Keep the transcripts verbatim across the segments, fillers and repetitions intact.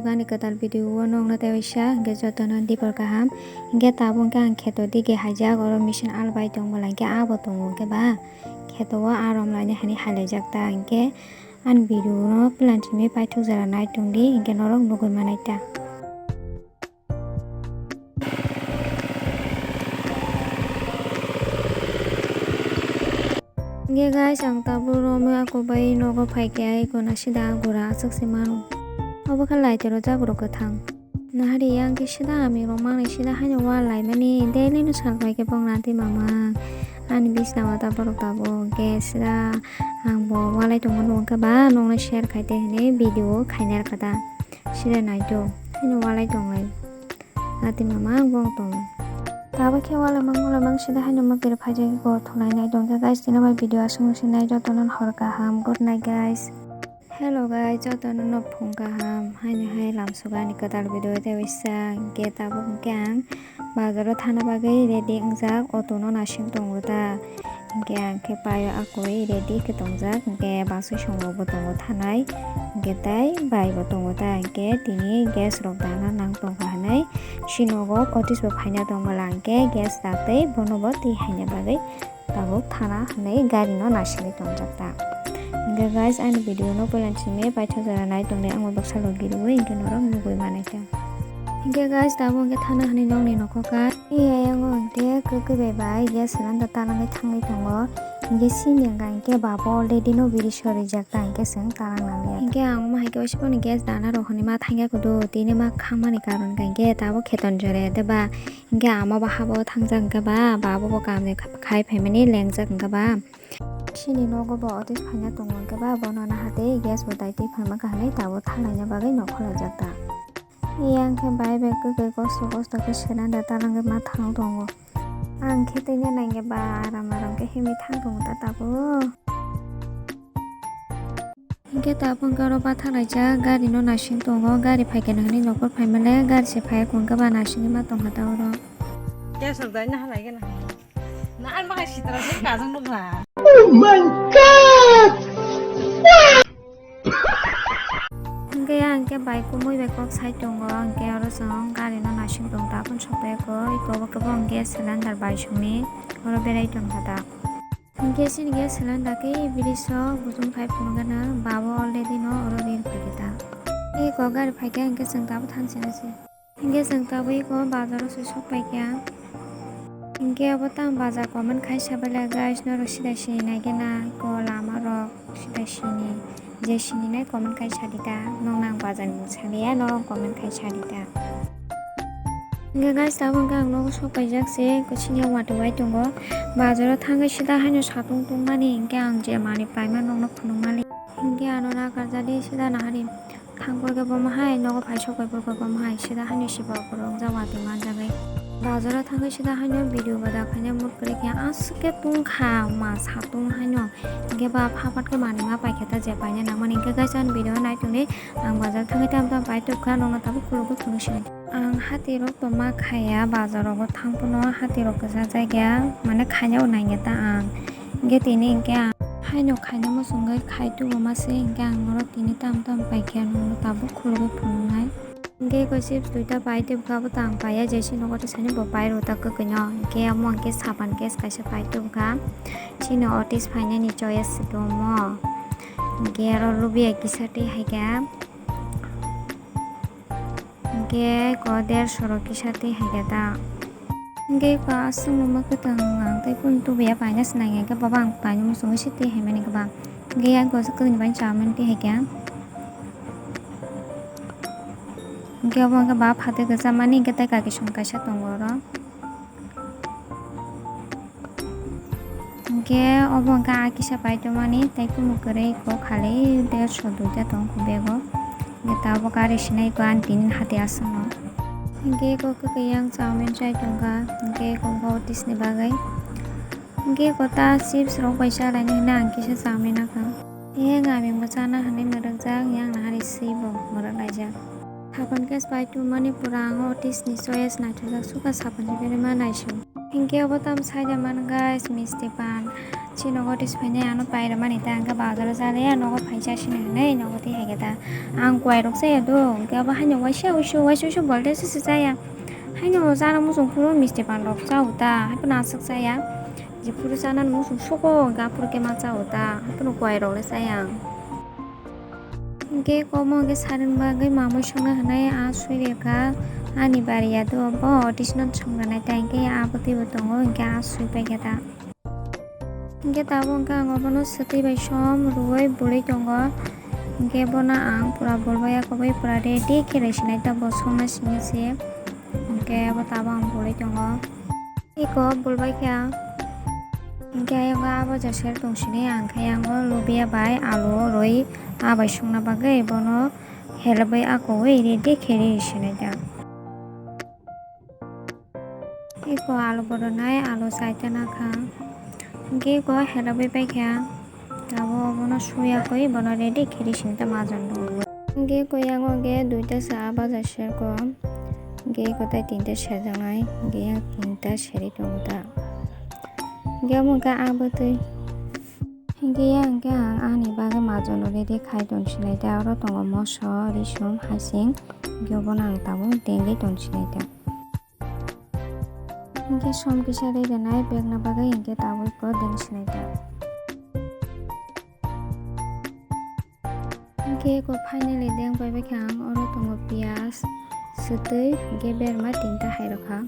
Ani kwtal video o nokna tei waisa hwnkhe jotono dibor kaham. Hwnkhe tabuk hwnkhe ang kheto dige haijak, oro machine albai tong bwla hwnkhe abo tongo hwnkhe ba kheto o arom lainai hinwi hailaijak ta hwnkhe ani video no plan simi paithak jora nai tongdi hwnkhe norok nugwi manai ta. Hwnkhe guys, ang tabuk romwi ako bai nogo phaikhe ai guna sida gura aswk se mano. Obo khe light rok jak rok kwthang. Nahari yang khe sida ami rok manwi sida haino wal laimani daily no sal pai khe bong nati mamang. Ani bisna o ta borok tabuk hwnkhe sida ang bo walai tongmani hwnkhe ba nokno share khai tei hinwi video khaina rwkha da. Sida naito haino walai tonglai. Nati mama ang bong tongo. Tabuk khe wala mang wala mang sida haino mwkiri phaijagwi bo thwlainai tongkha guys, tini bai video aswk se nai jotono hor kaham, good night guys. Hello guys, jotono no phung kaham, haino hai lamsok ani kwtal video tei waisa hwnkhe tabuk hwnkhe ang bazaro thana bagwi ready wngjak, auto no nasing tongo ta. Hwnkhe ang khe paio akoi ready khe tongjak, hwnkhe basui song rok bo tongo thanai, hwnkhe tei bai bo tongo ta, hwnkhe tini gas rok dana nang tongkha hinwi sinogo office bo phaina tong bwla, hwnkhe gas datwi bono bo twi haina bagwi tabuk thana hinwi gari no naisingwi tongjak ta. Hwnkhe guys, ani video no puila simi paithak jora nai tongdi, ang bo baksa logi rwui hwnkhe norok nugwi manai ta. Hwnkhe guys, tabuk hwnkhe thana hinwi nokni nokho ka. Iya, yango hwnkhe kwkwi bai bai gas cylinder talangwi thangwi tongo. Hwnkhe sini hwnkha hwnkhe babo already no biri sorijak ta, hwnkhe chwng talang nangya. Hwnkhe ang omo hai khe oiso phano gas dana rok hinwi ma thangya kudu, tini ma khangmani karon hwnkha hwnkhe tabuk kheton jore de ba. Hwnkhe ama bo habo thangjak hwnkhe ba, babo bo kamni khai phaimani lengjak hwnkhe ba. Sini nogo bo office phaina tongo hwnkhe ba, bono naha tei gas bo daitwi phaima kha hinwi tabuk thanglaina bagwi nokho laijak ta. Iya hwnkhe bai bai kwkwi kosto kosto khe cylinder talangwi ma thang tongo. Ang khe tini naikhe ba aram aram khe himwi thang tongo ta tabuk. Hwnkhe tabuk hwnkhe oro bathak laijak gari no naising tongo, gari phaikhe hinwi nokol phaimale gari se phaiya khe hwnkhe ba naisingwi ma tongkha ta oro. Gas rok dai naha lai gana. Na ang makai sitra se kajang nukha. Oh my God! Hwnkhe ya hwnkhe bai kumui bai kok sai tongo, hwnkhe oro chwng gari no naising tong ta, aboni sokphaikhe iko bo khe bo hwnkhe cylinder bai songni oro berai tongkha ta. Hwnkhe chini gas cylinder khe bridge o buchung phai phunukgana babo already no oro rir phaikhe ta. Iko gari phaikhe hwnkhe chwng tabuk thansinai se. Hwnkhe chwng tabuk iko bazaro se sokpaikha. Hwnkhe abo tamo bazar comment khai sabala guys, norok sida sini naikhe na iko lama rok sida sini. Je sininai comment khai sadi ta, nokno ang bazar ni mung saliya, norok comment khai sadi ta. Hwnkhe guys, tabuk hwnkhe ang nogo sok paijak se, kusini watwi bai tongo. Bazaro thangwi sida haino satung tungmani, hwnkhe ang je manwi paima nokno phunukmani. Hwnkhe ano nakarjadi sida nahari. Thangphuru khe bomo hai, nogo phai sok bai phuru khe bomo hai, sida haino sibo aphuru wngjak watwi manjagwi. Bazaro thangwi sida haino video bada khaina mood kwrwi khe aswk khe tungkha ma satung haino. Hwnkhe ba phapat khe manwi ma paikha ta je paina nangmani. Hwnkhe guys, ani video nai tongdi, ang bazar thangwi tamo tamo pai tubkha, nokno tabuk khulugwi phunuk sini. Ang hati rok to ma khaiya, bazar rogo thang phano hati rok kwchajak ya, mane khaina bo nangya ta ang. Hwnkhe tini hwnkhe ang haino khaina muchungwi khai tubu ma se, hwnkhe ang norok tini tamo tamo paikha, nokno tabuk khulugwi phunuknai. Hwnkhe eko chips duita pai tubkha, abo to ang paiya, jesi nogo tei sani bo pai rw ta kwkwi no. Hwnkhe omo hwnkhe sapan case kaisa pai tubkha, chini office phainani choice se tongmo. Hwnkhe aro lubia kisa tei haikhe, hwnkhe eko derso rok kisa tei haikhe ta. Hwnkhe eko aswk nungma kwthang ang tei kunu tubuya paina se nangya, hwnkhe bobo ang paina muchungwi se tei haimani kwbang. Hwnkhe yang kosa kwthwini bai chowmin tei haikhe. Hwnkhe obo hwnkhe ba phatwi kwchamani hwnkhe tei kakisong kaisa tongo oro. Hwnkhe obo hwnkhe a kisa paitwmani tei kunu kwrwi kok khali derso duita tongkha bego. Hwnkhe tabuk gari sinai kok ani tini hati aswkno. Hwnkhe kok kwkwi yang chowmin chai tongkha, hwnkhe kok bo tisni bagwi. Hwnkhe kota chips rok bai chalaini hwnwi ang kisa chowmin nakha. Yang aming bo chana hwnwi mwrwkjak, yang nahari swi bo mwrwk laijak. Sapan case pai tubumani pura ang o tisni choice naithokjak, suka sapan se berwi ma naising. Hinkhe obo tamo saida man guys, misti pan. Chini nogo twi siphainai ano pairwmani ta, hinkhe bazaro jalaya nogo phai chasina hinwi nogo twi haikhe ta. Ang kuairok chaya do, hinkhe obo haino waisa uisu, waisa uisu bolte sese chaya. Haino chana muchung phuru misti pan rok chao ta, haiphano aswk chaya. Jephuru chana muchung sugo, hinkhe aphuru khe ma chao ta, haiphano kuairok le chaya ang. Hinkhe omo hinkhe sarwng bagwi mamwi songna hinwi a sui rwkha ani bari ya do, bo tisno songna nai ta hinkhe abo twibo tongo hinkhe a sui paikha ta. Hinkhe tabuk hinkhe ang obono swtwi bai som rwui bwlwi tongo. Hinkhe bono ang pura bol bai yakobwi pura ready khe rwsinai ta bo songna simi se. Hinkhe abo tabuk ang bwlwi tongo. Eko bul bai kha. Hinkhe ayang o abo jaser tong sini ang khe ayang o lubia bai alu rwi a bai songna bagwi bono helebwi akowi ready khe ri sinai ta. Eko alu boronai alu saita nakha. Hinkhe eko helebwi bai kha. Abo bono suya koi bono ready khe ri sini ta majan rok. Hinkhe eko yang o hinkhe duita sa a baja serko. Hinkhe eko tai tinta serjaknai. Hinkhe yang tinta serwi tongo ta. Hinkhe omo hinkhe a bwtwi. Hinkhe yang hinkhe ang ani bagwi majan rok ready khai tong sinai ta. Oro tongo moso, risum, hasing. Hinkhe obono ang tabuk tengwi tong sinai ta. Hinkhe som kisa ri rwnai begna bagwi hinkhe tabuk eko deng sinai ta. Hinkhe eko finally deng pai bai kha ang, oro tongo piyaj, swtwi, hinkhe berma tinta hai rwkha.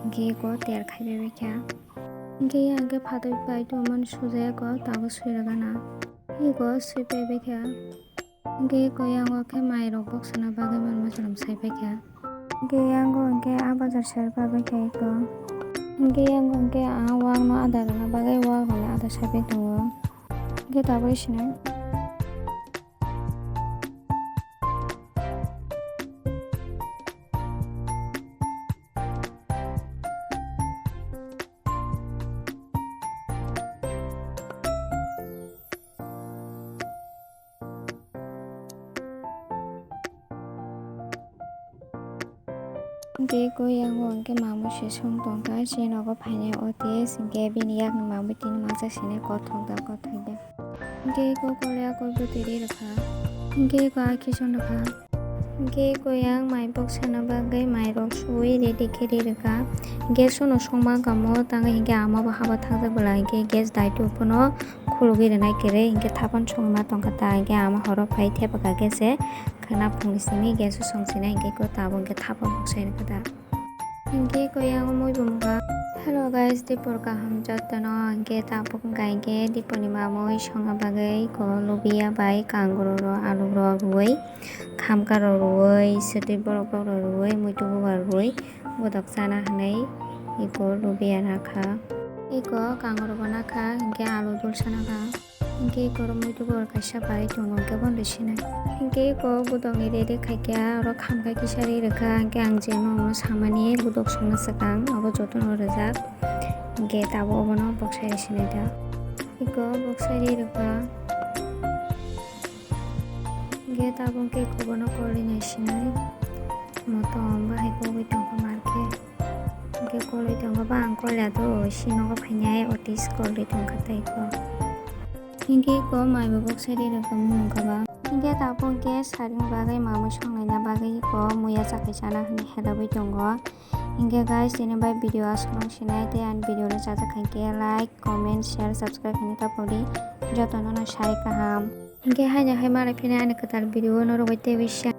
Hinkhe eko ter khai bai bai kha. Hinkhe yang hinkhe phatwi pai tongmani suja eko tabuk sui rwgana. Eko sui pai bai kha. Hinkhe eko yang o khe mai rok boksana bagwi manma chwlam sai pai kha. Hinkhe yang o hinkhe a bajar sari pai bai kha eko. Hinkhe yang o hinkhe a wak no ada rwna bagwi wak rok no ada sai pai tongo. Hinkhe tabuk sinai. Hinkhe eko yang o hinkhe mamwi se song tongkha, chini nogo phainai otis, hinkhe bini yakni mamwi tini masa sinai kothok da kothok da. Hinkhe eko kolya koi bwtwi ri rwkha. Hinkhe eko a kison rwkha. Hinkhe eko yang mai boksana bagwi mai rok suwi ready khe ri rwkha. Gas o no songma kamo tangwi hinkhe ama bo haba thangjakbwla hinkhe gas daitu phano khulugwi rwnai kwrwi hinkhe thapan songma tongkha ta hinkhe ama horo phai thepakha gas se khwna phungni simi gas o songsinai hinkhe eko tabuk hinkhe thapa boksai rwkha ta. Hinkhe eko yang o mui bo mokha. Hello guys, dipor kaham jotono. Hinkhe tabuk wngkha hinkhe dipor ni mamui songna bagwi eko lubia bai kangoro rok, alu rok rwui, khamka rok rwui, swtwi borok borok rok rwui, muitu bubar rwui, godok chana hinwi eko lubia nakha. Eko kangoro bo nakha, hinkhe alu dulsa nakha. Hinkhe eko oro muitu bor kaisa bai tongo, hinkhe bono sinai. Hinkhe eko godokni ready khaikha, oro khamkha kisa ri rwkha, hinkhe ang je nokno samani godok songna swkang, abo jotono rijak. Hinkhe tabuk obono boksai ri sinai da. Eko boksai ri rwkha. Hinkhe tabuk hinkhe eko bono kol ri nai sinai. Motom bahai kogwi tongkha markhe. Hinkhe kolwi tongo ba ang kolya do, si nogo phainai otis kolwi tongkha tei ko. Hinkhe ko mai bo boksai ri rwkha mung nungkha ba. Hinkhe tabuk hinkhe saring bagwi mamui songnaina bagwi ko muya chakhai chana hinwi helogwi tongo. Hinkhe guys, tini bai video aswk nung sinai tei ani video no chajak khaikhe like, comment, share, subscribe hinwi tapodi jotono no sai kaham. Hinkhe haino hai malai phina ani kwtal video no rwbai tei wi siya.